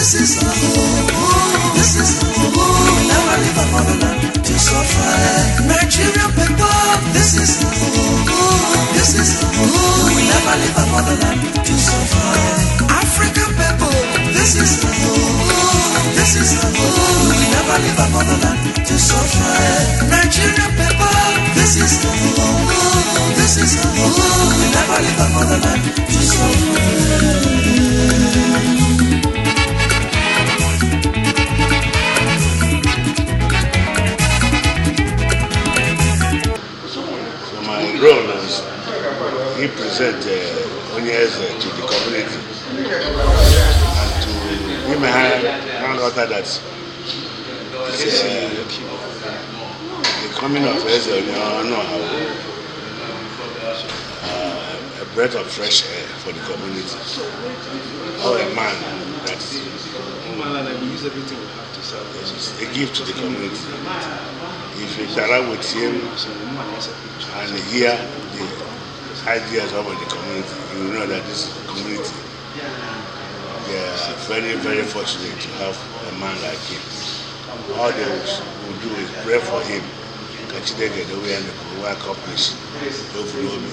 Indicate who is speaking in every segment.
Speaker 1: This is our home. This is our home. We will never leave our motherland to suffer. Nigerian people, this is our home. This is our home. We will never leave our motherland to suffer. African people, this is our home. This is our home. We will never leave our motherland to suffer. Nigerian people, this is our home. This is our home. We will never leave our motherland to suffer.
Speaker 2: So my role is he present onye eze to the community and to him ha nghọta that it's, the coming of Eze Ọnụọha, a breath of fresh air for the community. Or a man that is a gift to the community. If you interact with him and hear the ideas of the community, you will know that this community, they are very, very fortunate to have a man like him. All they will do is pray for him. Ka Chineke dowe ya ka o wee accomplish n'ofuru obi.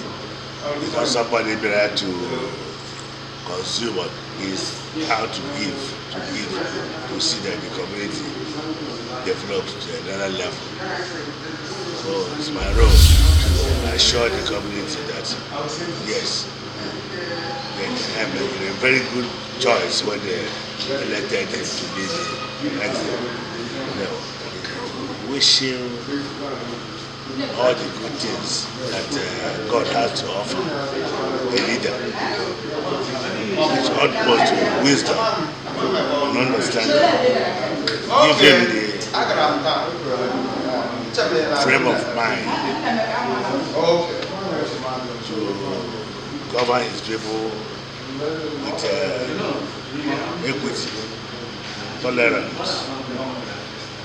Speaker 2: He's not somebody bịara to consume, but he's how to give, to see that the community develops to another level. So it's my role to assure the community that yes, they have made a very good choice when they elected him to be the next. Wish him all the good things that God has to offer a leader. His utmost wisdom and understanding. Give him the frame of mind to govern his people with equity, tolerance,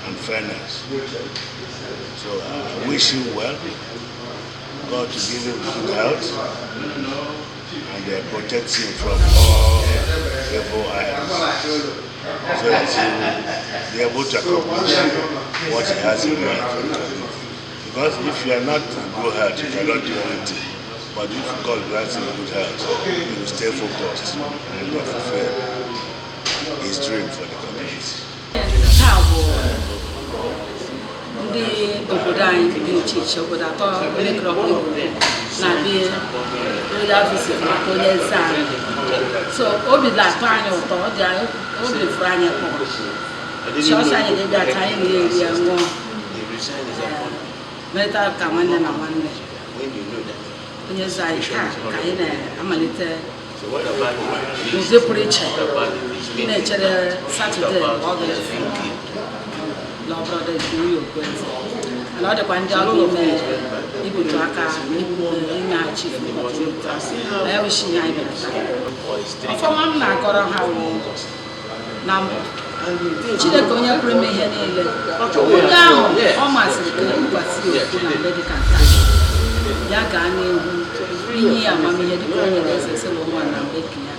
Speaker 2: and fairness. So I wish him well. God to give him good health and protect him from all evil eyes so that he will be able to accomplish what he has in mind for the community. Because if you are not in good health, you cannot do anything. But if God grants him good health, he will stay focused and fulfill his dream for the community.
Speaker 3: Taa bụ ndị obodo anyị dị iche iche, obodo atọ elekere ọkụ na-abịa royal visit maka onye eze anyị. So obi na-atọ anyị ụtọ, ọ dị anyị obi fụrụ anyị kpọrọ chọọchị anyị ga-ebịa taa, anyị na-eri ya, ṅụọ, merịta ka nwanne na nwanne. Onye eze anyị taa ka anyị na-amalite n'ụdị pụrụ iche, na-echere Saturday ọ ga-efu lọbrọda ekuru ya okpueze. Mana ọ dịkwa ndị ọ ga-eme ibutu aka imeghachi ya oshi ihe anyị bịara taa. Ọfọma m na-akọrọ ha wụ na mbụ, Chineke onye pụrụ ime ihe niile, onye ahụ ọ masịrị ka ekwukwasị ya okwu na mgbe dịka nke a, ya gaa n'ihu inye ya amamihe dịka o nyere Eze Solomon na mgbe nke ya,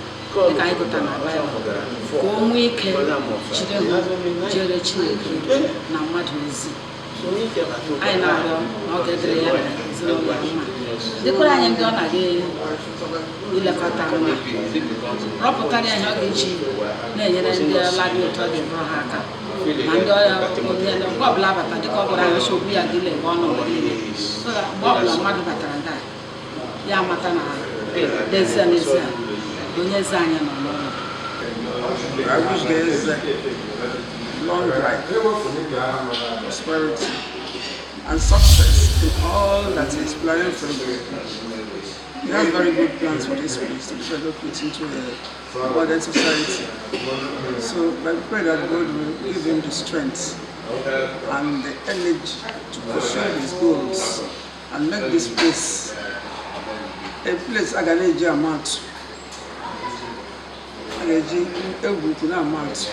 Speaker 3: dịka anyị gụtara na Baịbụl, ka o nwee ike jide hụ jere Chineke na mmadụ ozi. Anyị na-arịọ na ọ ga-edere ya na ezinụlọ ya mma, dịkwara anyị ndị ọ na-aga ilekọta mma, rọpụtara ya ihe ọ ga-eji na-enyere ndị ọla dị ụtọ dị bụrụ ha aka, ma ndị ọya onye mgbe ọbụla bata, dịka ọ gwara anyị okwu ya gị lebe ọnụ mgbe niile, so that mgbe ọbụla mmadụ batara nga, ya amata na n'ezie n'ezie na onye eze anyị nọ n'ụlọ.
Speaker 4: I wish there is long life, prosperity, and success in all that he is planning for the. He has very good plans for this place to develop it into a modern society. So I pray that God will give him the strength and the energy to pursue his goals and make this place a place a ga na-eji ama atụ, a ga-eji egwu ukwu na-ama atụ.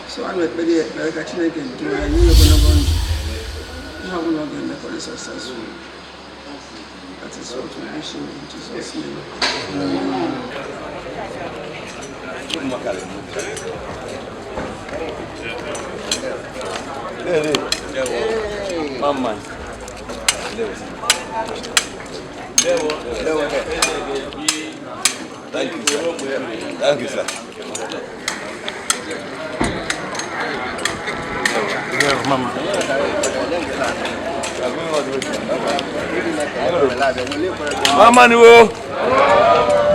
Speaker 4: So a na-ekpere ya ekpere ka Chineke duo ya, nye ya ogologo ndụ, ihe ọbụla ọ ga-eme ka ọ dị successful. That is what we wish him in Jesus' name.
Speaker 5: Mama. Thank you, sir. Thank you, sir. Mama ni wo.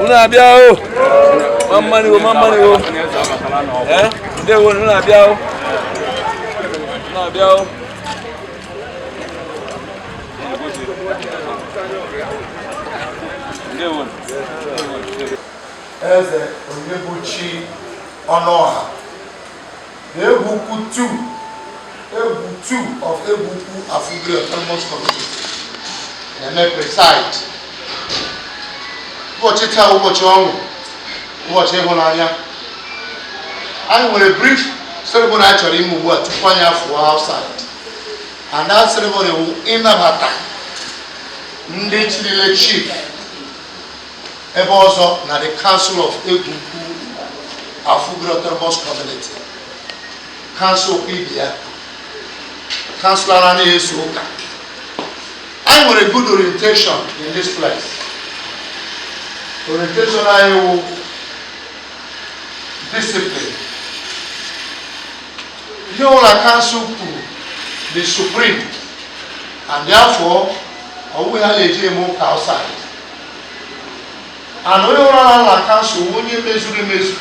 Speaker 5: Unu abịa o. Mama ni wo, mama ni wo. Eh? Ndewo unu abịa o. Unu abịa o. Ndewo.
Speaker 6: Eze Onyebuchi Ọnụọha, the Egwukwu 2, Egwu 2 of Egwukwu Afugiri Autonomous Community, na-eme preside. Ụbọchị taa bụ ụbọchị ọṅụ, ụbọchị ịhụnanya. Anyị nwere brief ceremony anyị chọrọ ime ugbu a tupu anyị afụọ outside. And that ceremony wụ ịnabata ndị chirile chief ebe ọzọ na the Council of Egwukwu Afugiri Autonomous Community. Council kwa ibe ya, council anaghị eso ụka. Anyị nwere good orientation in this place. Orientation anyị wụ discipline. Ihe ọbụla council kwuru the supreme, and therefore ọ bụghị ha na-eji eme ụka outside. And onye ọbụla na na council wụ onye mezuru emezu,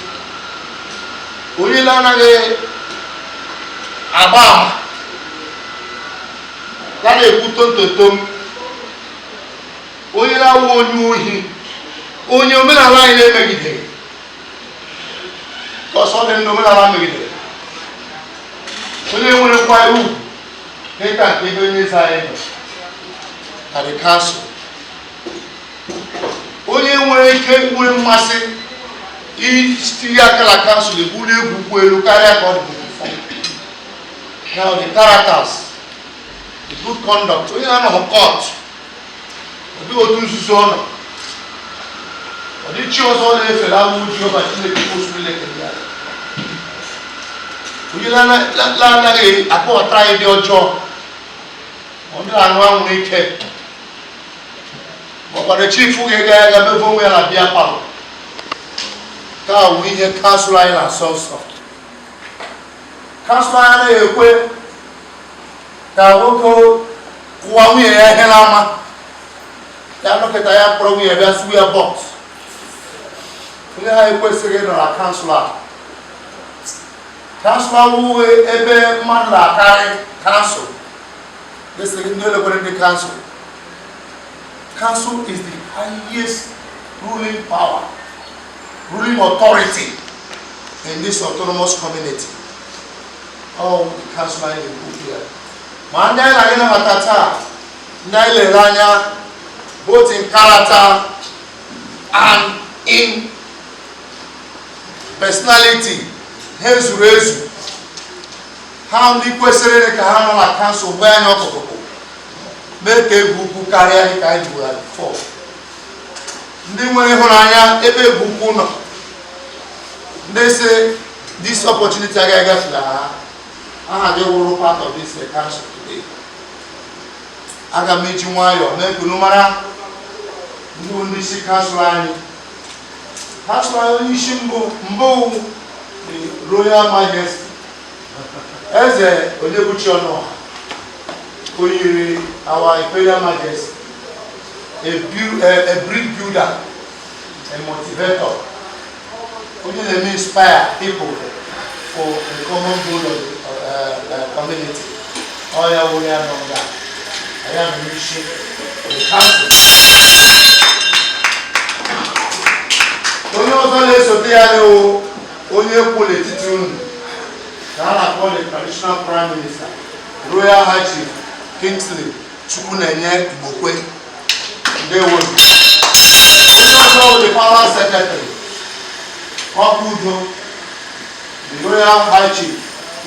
Speaker 6: onye na-anaghị agba ama, ya na-ekwu tontotom, onye na-awụ onye ohi, onye omenala anyị na-emegidere, ka ọsọ dị ndị omenala megidere, onye nwere nkwanye ugwu dịka nke ebe onye eze anyị nọ na the council, onye nwere ike nwere mmasị itinye aka na council ebuli egwu elu karịa ka ọ dị before. Now the characters, the good conduct, onye na-anọghị court, ọ dịghị otu nzuzo ọ nọ, ọ dị chi ọzọ ọ na-efere awụ Jehova Chineke kwụsịrị ilekere ya, onye na-anaghị akpọghọta anyị dị ọjọọ, ọ ndị na-aṅụ anwụrụ ike, maọkwara chifu ga-ega ya ga mefe onwe ya na beer parlour. Ka awụ ihe council anyị na-asọ nsọ. Council anyị anaghị ekwe ka nwoke kụwa nwunye ya ihe n'ama, ya nọkịta ya kpọrọ nwunye ya bịa suwe ya box. Onye ha ekwesịghị ịnọ na council a. Council awụghị ebe mmadụ na-akarị council. Dịsị ndị elekwere ndị council. Council is the highest ruling power, ruling authority in this autonomous community. Ọ the council anyị na-ekwu okwu ya. Ma ndị anyị na-aga nabata taa, ndị anyị lere anya both in character and in personality, ha ezuru ezu, ha ndị kwesịrị ka ha nọ na council mgbe anyị ọkụkụ mee ka egwu ukwu karịa dịka anyị jibụra before. Ndị nwere ịhụnanya ebe egwu ukwu nọ, ndị si this opportunity agaghị agafela ha, aha gị wụrụ part of this council today. Aga m eji nwayọọ mee ka unu mara ndị bụ ndị isi council anyị. Council anyị onye isi mbụ mbụ the Royal Majesty Eze Onyebuchi Ọnụọha oyiri our Imperial Majesty, a bridge builder, a motivator, onye na-eme inspire people for the common goal of the community. Ọ ya wụ ya nọ nga ya nọ n'isi the council. Onye ọzọ na-esote ya bụ onye kwụ n'etiti unu ka a na-akpọ the traditional prime minister, Royal High Chief Kingsley Chukwunenye Igbokwe. Ndewo. Onye ọzọ bụ the palace secretary, Ọkụ Udo, the Royal High Chief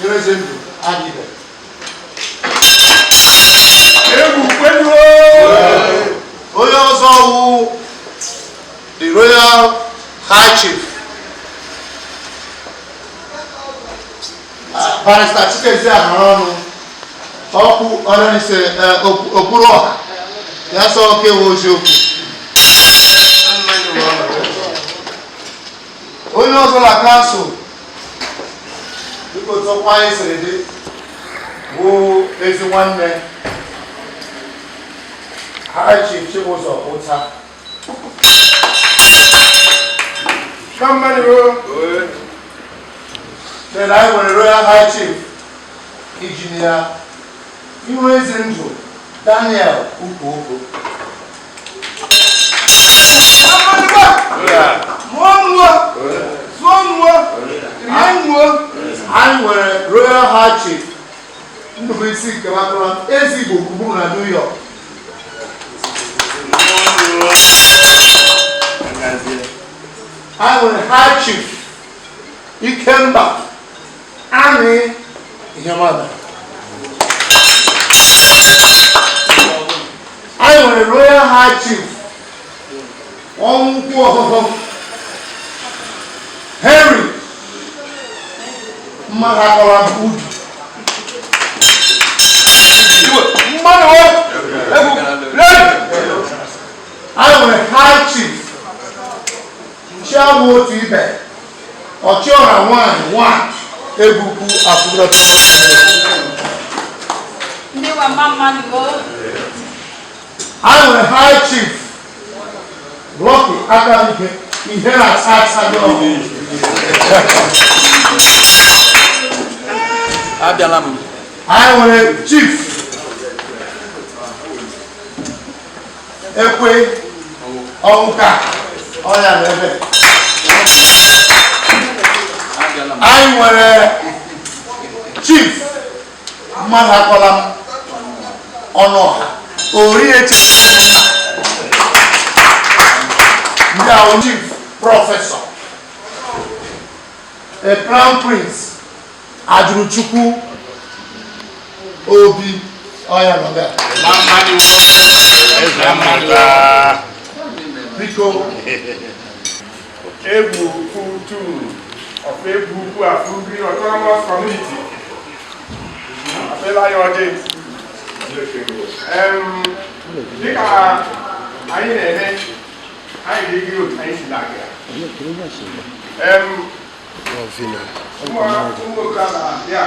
Speaker 6: Irezendu Agibe. Onye ọzọ wụ the Royal High Chief Barrister Chikezie Ahara ọnụ ọkụ ọrịa okpuru ọha ya sọ oke wụ oziokwu. Onye ọzọ na kansụl dịka otu ọkwa anyị siri dị bụ ezi nwanne High Chief Chibụzọ Ụta. Then anyị nwere Royal High Chief Injinia Ihu Ezi Ndụ Daniel Ukwuogo. Anyị nwere Royal High Chief Ndubuisi Nkemakọrọ Ezigbo gburugburu na New York. Anyị nwere High Chief Ikemba Ani Ihemada. Anyị nwere Royal High Chief Ọnwụkwu Ọhụhụ Henry Mmadụakọrọ Udu. Anyị nwere High Chief Chiamu Otu Ibe Ọchịọra nwanyị nwanyị Egwukwu Afụgoro.
Speaker 3: Ndị wa mma nwo.
Speaker 6: Anyị nwere High Chief Lucky Akabike ihe na-asa asa gị ọgụ.
Speaker 5: Abịala m.
Speaker 6: Anyị nwere Chief Ekwe Ọnwụka ọya na ebe. Anyị nwere Chief mmadụ akọla m ọnụ ọha ori eche ndị ahụ Chief Prọfesọ a Crown Prince Ajụrụchukwu Obi ọya nọ ebe. Biko.
Speaker 7: Egwu Ukwu of Egwu Ukwu Afugiri Autonomous Community. Apela ya ọjị. Dịka anyị na-eme, anyị ga-egiri otu anyị si na-aga. Ụmụ okorobịa ya.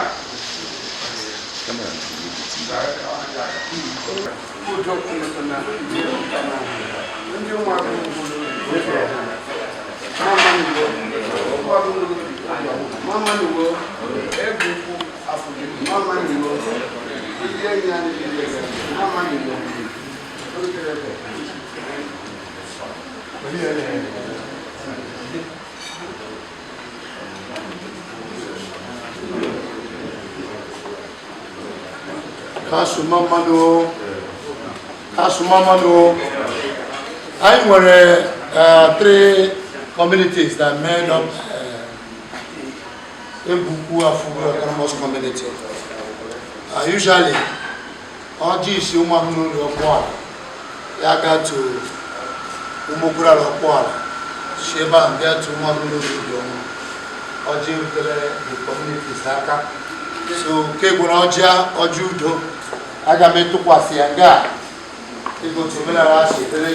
Speaker 4: Ndị ụmụaka mama nwo Egwu Ukwu Afugiri mama nwo ndị enyi anyị niile mama nwo.
Speaker 6: Kasu mamanu, kasu mamanu. Anyị nwere three communities that made up Egwu Ukwu Afugiri Autonomous Community. Usually, ọjị isi ụmụamụlụ ọkpọala ya gaa to ụmụokorala ọkpọala si ebe ahụ bịa to ụmụamụlụ obi ọnwụ ọjị rutere the communities aka. So nke gwere ọjị ọjị udo aga m etụkwasị ya nga a dịka otu omenala si dịrị,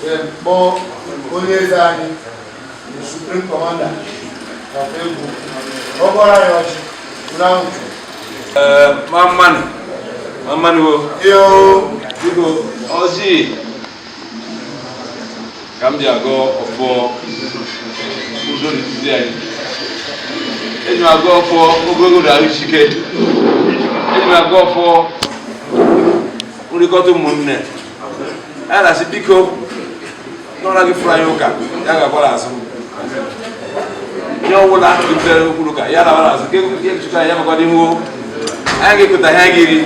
Speaker 6: then kpọọ onye eze anyị, the Supreme Commander of Egwu, ọ gọrọ anyị ọjị unu anwụchu.
Speaker 5: Mammanụ mammanụ o.
Speaker 6: Yo.
Speaker 5: Biko, ọjị ka m ji agọ ọfọ udo n'etiti anyị. Eji m agọ ọfọ ogologo na ahụ ike. Eji m agọ ọfọ nrịkọta ụmụnne. Anyị na-asị biko n'ọra gị fụrụ anyị ụka ya ga-akwara azụ. Ihe ọbụla butere okwu ụka ya labara azụ nke nke anyị ya mekwado ihu anyị ga-ekota ihe anyị ga-eri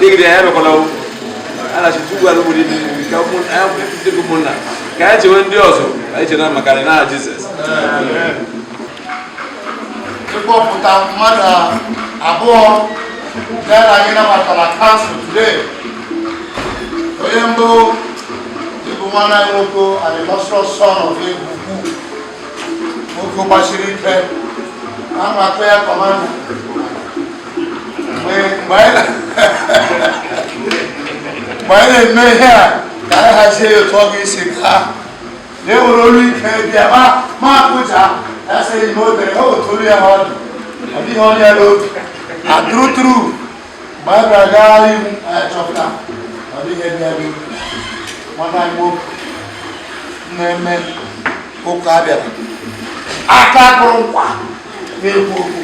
Speaker 5: dịgịrị ya emekwala o. A na-achị tupu ala obodo ibi ka anyị dịka ụmụnna ka anyị chewe ndị ọzọ ka anyị chere maka anyị n'aha Jizọs.
Speaker 6: Ịkpọpụta mmadụ abụọ bịara anyị nabatara kansụl today. Onye mbụ ịbụ nwanne anyị nwoke and illustrious son of Egwu Ukwu, nwoke gbasiri ike, a na-akpọ ya Commander. Mgbe anyị na-eme ihe a ka anyị hazie ya otu ọ ga-esi gaa na-ewere olu ike bịa ma akụja ya sị enyi m o tere ha otu olu ya ha ọ dị ọ dịghị ọrụ ya n'obi atụrụtụrụ. Mgbe anyị bịara gaa ihu, anyị chọpụta ọ dịghị ebe ya n'obi. Nwanne anyị nwoke na-eme ụka abịara aka kụrụ nkwa na-ekwu okwu.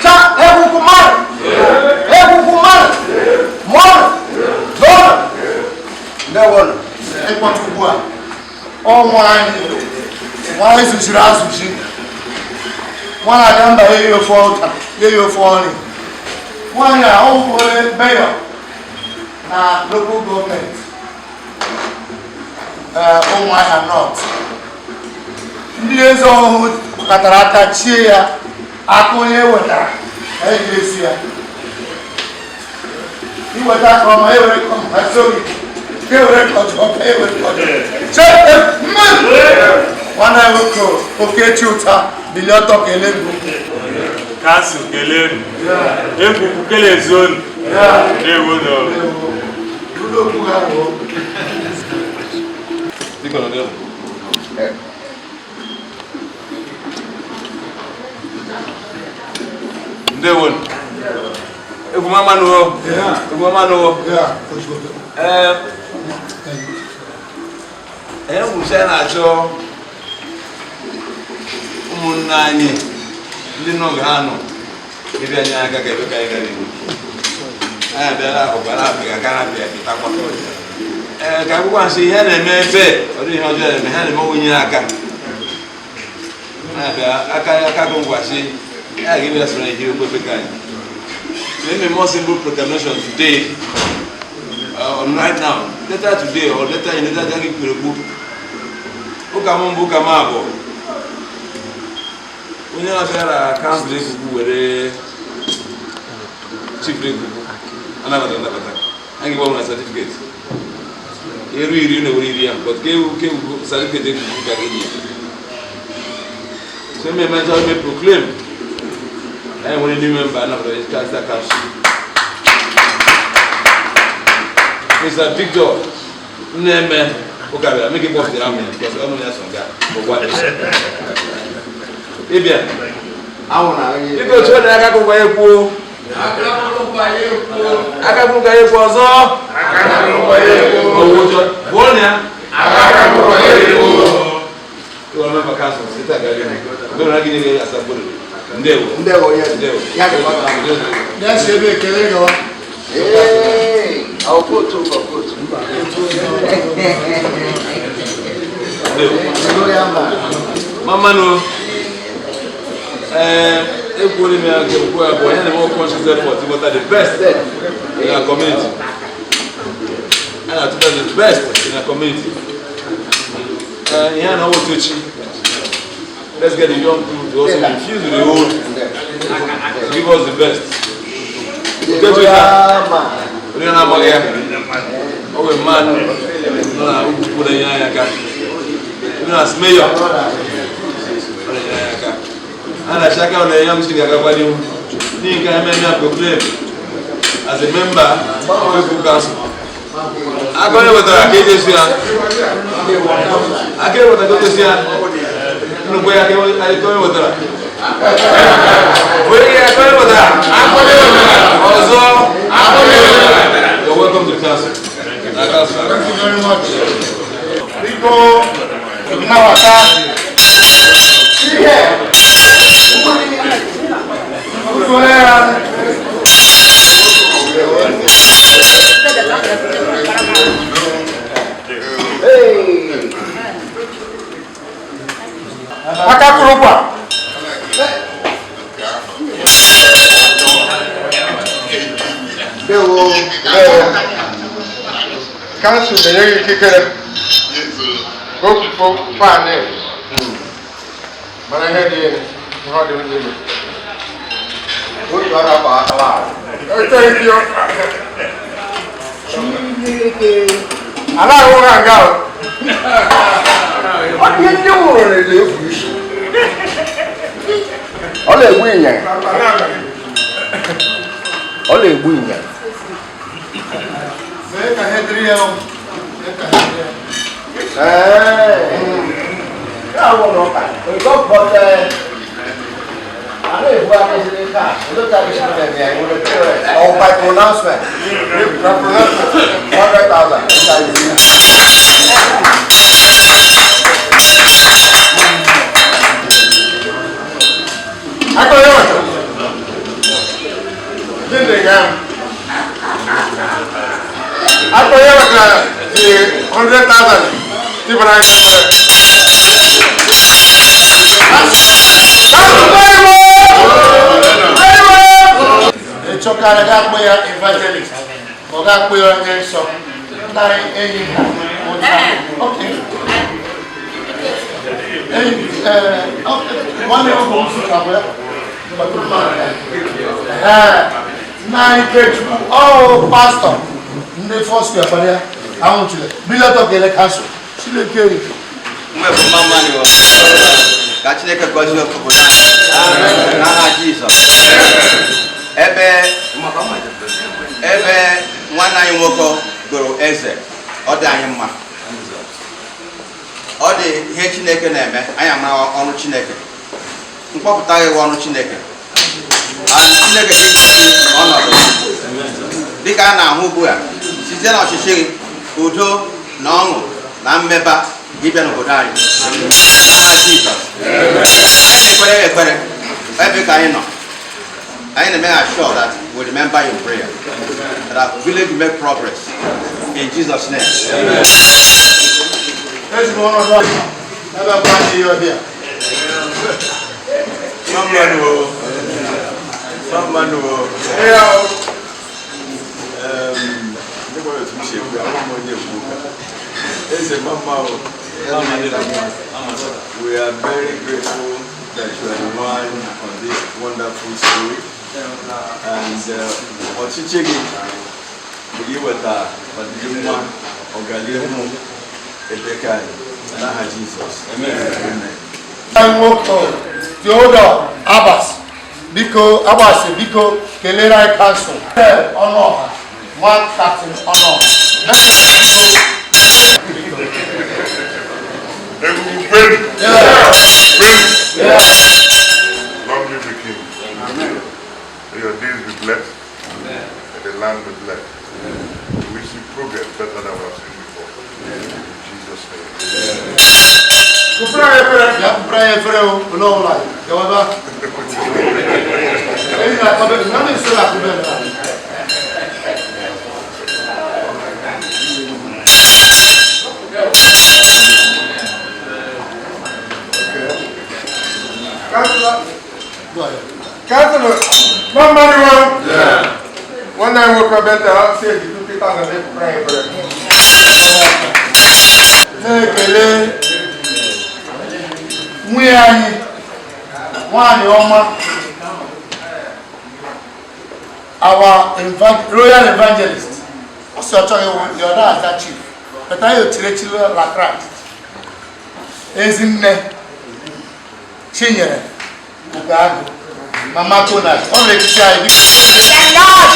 Speaker 8: Cha egwukwu mmadụ, egwukwu mmadụ, mmadụ, n'ụlọ. Ndewonu.
Speaker 6: Ịkpọtụ ugbu a, ọnwa anyị nwaanyị zụziri azụzi, nwa na-aga mba ya eyi ofe ọka, ya eyi ofe ọrị. Nwaanyị a ọ wụrụ mayor na local government Ụmụahịa North. Ndị eze ọhụụ kpatara aka chie ya aka onye wetara ka e ji esi ya iweta ka ọma ewere ka ọma soghị ka ewere ka ọjọọ ka ewere ka ọjọọ. Nwanne anyị nwoke Okechi Ụta, bilie ọtọ kelee gị.
Speaker 9: Council kelee, egwukwu kelee zone. Ndewo nọ.
Speaker 6: Ụlọ ha bụ
Speaker 5: Biko nọdụ. Ndewo. Egwu mama nụ o. Egwu mama nụ o. Ee, ihe mkpuchi anyị na-achọ ụmụnne anyị ndị nọ ga ha nọ ịbịa nye aka ka ebe ka anyị gara ihu. Anyị abịala akụkụ na-apịa aka na-apịa pịtakwa. Ee, ka akwụkwọ nsị ihe na-eme ebe ọ dịghị ihe ọjọọ na-eme ha na-eme onye aka. Anyị abịa aka aka gụ ngwasị ya ga-ebịa soro anyị jiri okwu ebe ka anyị. So eme more simple proclamation today, on right now, later today or later in later day kwere kwu. Ụka m mbụ, ụka m abụọ. Onye na-abịara council ekuku were chief ekuku anabata anabata. Anyị ga-agbanwe na certificate. Eru 10 na were 10 ya, but ka ewu ka ewu certificate ekuku ka ga-enye. So eme eme eme proclaim. Anyị nwere new member anabata council. Mr. Victor Nneme Ụkabịa, make it pop the army because ọnụ ya so nga ụgwa ịbịa. Biko tụọ na aka kụkwa ekwu. Aka kụkwa ekwu ọzọ. Owó bụọ na ya. Ịwọ member council, site aga gị. Obere na gị nye asambodo. Ndewo.
Speaker 8: Ndewo ya.
Speaker 5: Ndewo.
Speaker 8: Ya dịkwa ka.
Speaker 6: Ya si ebe ekele gawa.
Speaker 8: Ee, ọkụotu ọkụotu.
Speaker 5: Ndewo. Mama no. Ee, ekwuola m ya nke ukwu abụọ, ya na-eme conscious effort ịnweta the best in our community. A na-atụta the best in our community. Ee, ihe a na-ọwụ otochi. Let's get the young people to also infuse with the old to give us the best. Okechi Ụta, onye na-amaghị ya, ọ wee mmadụ nọ na ugwu na-enye anyị aka. Even as mayor, ọ na-enye anyị aka. A na-achị aka ọ na-enye m ga-agakwa n'ihu. N'ihi nke a eme ya proclaim as a member of Ekwu Council. Aka onye wetara ka eji esi ya. Aka ewetara ka eji esi ya. Nnukwu ya aka onye wetara. Onye aka onye wetara. Ọzọ. You're welcome to the council. Na council.
Speaker 6: Thank you very much. Biko, nnabata. Ihe. Usoro ya. Aka kụrụ kwa.
Speaker 7: Ndewo, ndewo. Council na-enye gị ikikere gopụpụ fan mara ihe dị ihe ọ dị n'ime.
Speaker 8: Otu ara kwa akala.
Speaker 7: Thank you.
Speaker 8: Chineke.
Speaker 7: Ala ahụ ha nga o.
Speaker 8: Ọ dị ndị nwụrụ na-efu isi. Ọ na-egbu ịnyịnya. Ọ na-egbu ịnyịnya.
Speaker 6: Mee ka ihe dịrị ya o. Mee ka ihe dịrị ya.
Speaker 8: Ee. Ya wụ na ụka. But a na-ebu arụsịrị cash. Olee ka esi na-eme ya? Nwere POS. Or by pronouncement. By pronouncement. 100,000.
Speaker 6: Aka onye nwetara? Gịnị ga m? Aka onye nwetara ji 100,000 tibara anyị n'ekpere. Ịchọkarị ga-akpọ ya evangelist, ọ ga-akpọ ya onye nsọ. Nna anyị enyi ha. Okay. Enyi, okay. Nwanne m bụ Nsụka bụ ya. Ee, nna anyị Ikechukwu, ọ pastọ ndị Foursquare kwara ya, anwụchiri. Biliọtọ kele kansụl. Chineke
Speaker 10: Mgbe mma mmadụ ka Chineke gọzie obodo anyị n'aha Jizọs. Ebe ebe nwanne anyị nwoke gụrụ eze, ọ dị anyị mma. Ọ dị ihe Chineke na-eme, anyị amara ọrụ Chineke. Mkpọpụta gị bụ ọrụ Chineke. And Chineke ga-egosi ọnọdụ dịka a na-ahụ ugbu a site n'ọchịchị gị, udo na ọṅụ na mmeba ịbịa n'obodo anyị n'aha Jizọs. Anyị na-ekpere ya ekpere ebe ka anyị nọ. Anyị na-eme assure that we remember in prayer that our village will make progress in Jesus' name.
Speaker 6: Ezi m ọnọdụ a, ebe bụ anyị ihe ọbịa.
Speaker 5: Mmanụ o. Mmanụ o. Ndị gbara otu m si ekwu, ahụ m onye ekwu ụka. Eze mama o. We are very grateful that you are the one on this wonderful story. And ọchịchị gị bụ iweta ọdịmma ọganihu ebe ka anyị n'aha Jizọs. Amen.
Speaker 6: Anyị nwoke Theodore Abbas, biko Abbas, biko kelere anyị kansụl. Ọnụọha, nwa Captain Ọnụọha.
Speaker 2: Egwugwu kwenu. Kwenu. Long live the king. May your days be blessed. May the land be blessed. We see progress better than we have seen before. In Jesus' name.
Speaker 6: Kụpụrụ anyị efere, ya kụpụrụ anyị efere o, olee ọbụla, gawa ebe ahụ. Enyi na-akọbe, na ndị nso na-akụbe ebe ahụ.
Speaker 7: Councilor, mama ni wọn. Nwanne anyị nwoke bịa si eji 2000 na-ekpere anyị ekpere.
Speaker 6: Na-ekele nwunye anyị, nwanyị ọma, our royal evangelist. Ọ sị ọ chọghị ịwụ the other aza chief, but anyị otire chile la Christ. Ezinne Chinyere Ugoagụ, Mama Konas, ọ na-echichi anyị biko.
Speaker 3: The Lord.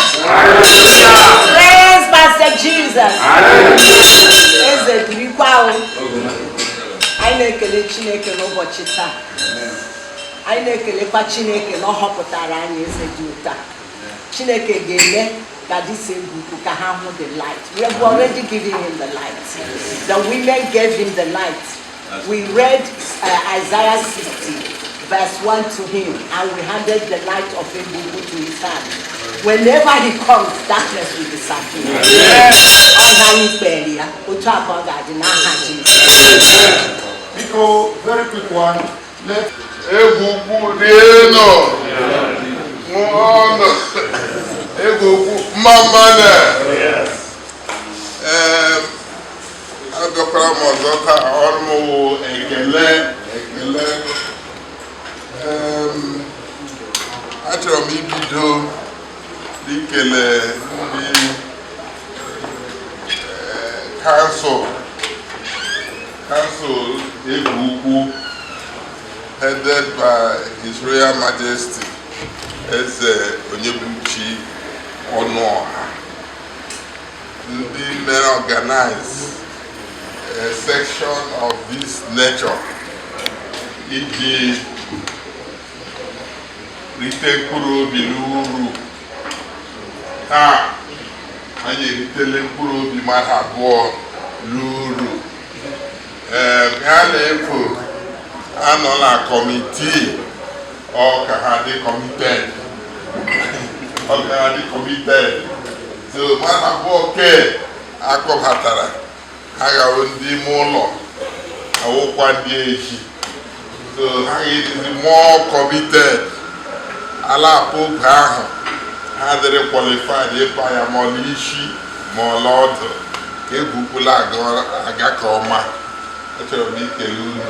Speaker 3: Praise Pastor Jesus. Eze birikwa o. Anyị na-ekele Chineke n'ụbọchị taa. Anyị na-ekelekwa Chineke na ọ họpụtara anyị eze dị ụta. Chineke ga-eme ka this Egwukwu ka ha hụ the light. We have already given him the light. The women gave him the light. We read Isaiah 60 verse 1 to him, and we handed the light of Egwukwu to his hand. Whenever he comes, darkness will disappear. Ọ gaghị ikpere ya, otu a ka ọ ga-adị n'aha Jizọs.
Speaker 6: Biko, very quick one. Let
Speaker 11: Egwu ukwu rienụ, ṅụọnụ, egwu ukwu mma mmanụ. Ee, abịakwara m ọzọ taa, ọrụ m wụ ekele ekele. Achọrọ m ibido ikele ndị kansụl Egwu Ukwu. headed by His Royal Majesty Eze Onyebuchi Ọnụọha, ndị mere organize a section of this nature iji rite mkpụrụ obi n'uru. Taa anyị eritele mkpụrụ obi mmadụ abụọ n'uru. Ee, ha na-efu anọ na committee, ọ ka ha dị committed, ọ ka ha dị committed. So mmadụ abụọ ke akpọbatara, ha gawo ndị ime ụlọ, awụkwa ndị echi, so ha ga-edizi more committed. Ala akpọ oge ahụ ha dịrị qualified ịpa ya, ma ọ n'isi ma ọ ọdụ, ka egwukwula aga ka ọma. Achọrọ m ikele unu.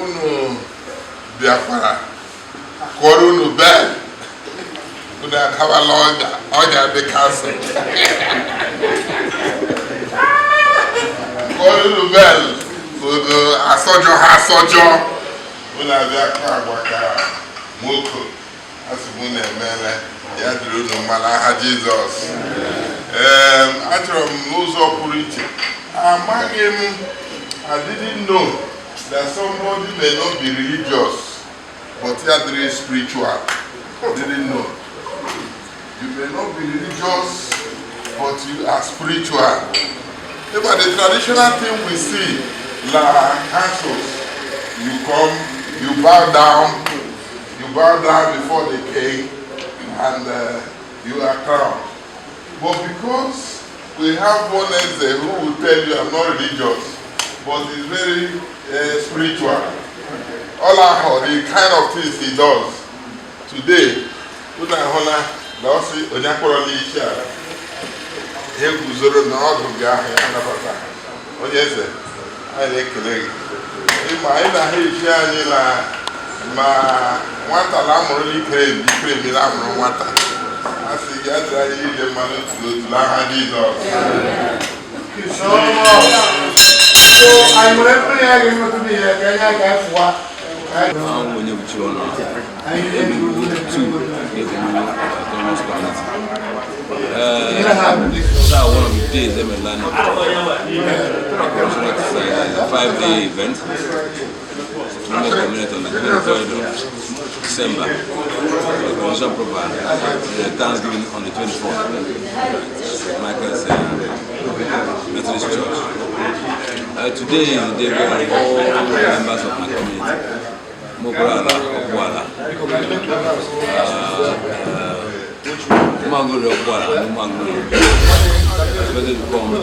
Speaker 11: Unu bịakwara kụọrọ unu bell, unu adabala ọnya, ọnya dị council. Kụọrọ unu bell, unu asọjọ ha asọjọ, unu abịa kpa agwa ka nwoke. Asị m unu emeela, ya dịrị unu mma n'aha Jizọs. Ee, achọrọ m n'ụzọ pụrụ iche, amaghị m, I didn't know that somebody may not be religious but ya dịrị spiritual. Didn't know. You may not be religious but you are spiritual. But the traditional thing we see la councils, you come, you bow down, you bow down before the king, and you are crowned. But because we have one Eze who will tell you, "I'm not religious," but he's very spiritual. All ahụ, the kind of things he does today, unu ahụla na ọ sị onye akpọrọ n'isi ala, ha guzoro na ọdụ gị ahụ ya anabata ha. Onye eze, anyị na-ekele gị. Ịma anyị na ha echi anyị na ma nwata na amụrụ ikere ikere mmiri amụrụ nwata, a sị gị adịrị anyị niile mma n'otu n'otu n'aha Jizọs.
Speaker 7: So, anyị nwere mkpụrụ ya ga-enwetụ n'ihe ka anyị ga-efụwa.
Speaker 5: I'm Onyebuchi Ọnụ, Enugu 2, Enugu Autonomous Community. Taa one of the days emela na cultural exercise is a 5-day event. It's community on the 23rd of December. The coronation proper, the Thanksgiving on the 24th. St. Michael's Methodist Church. Today is the day where all members of my community, Mokorala, Okwala, Umanguri Okwala, and Umanguri, expected to come on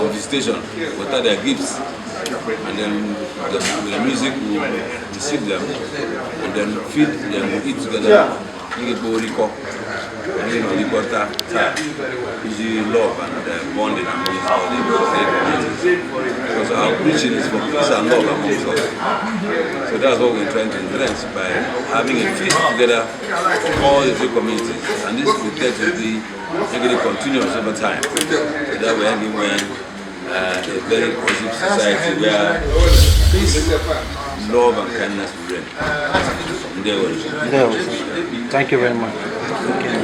Speaker 5: visitation, water their gifts, and then the music will receive them, and then feed them, we eat together. Iji love and bonding amongst all the communities. Because our preaching is for peace and love amongst us. So that's what we're trying to influence by having a feast together for all the three communities. And this will tend to be making it continuous over time. So that we're having a very cohesive society where peace, love and kindness will reign.
Speaker 12: Thank you very much. Okay.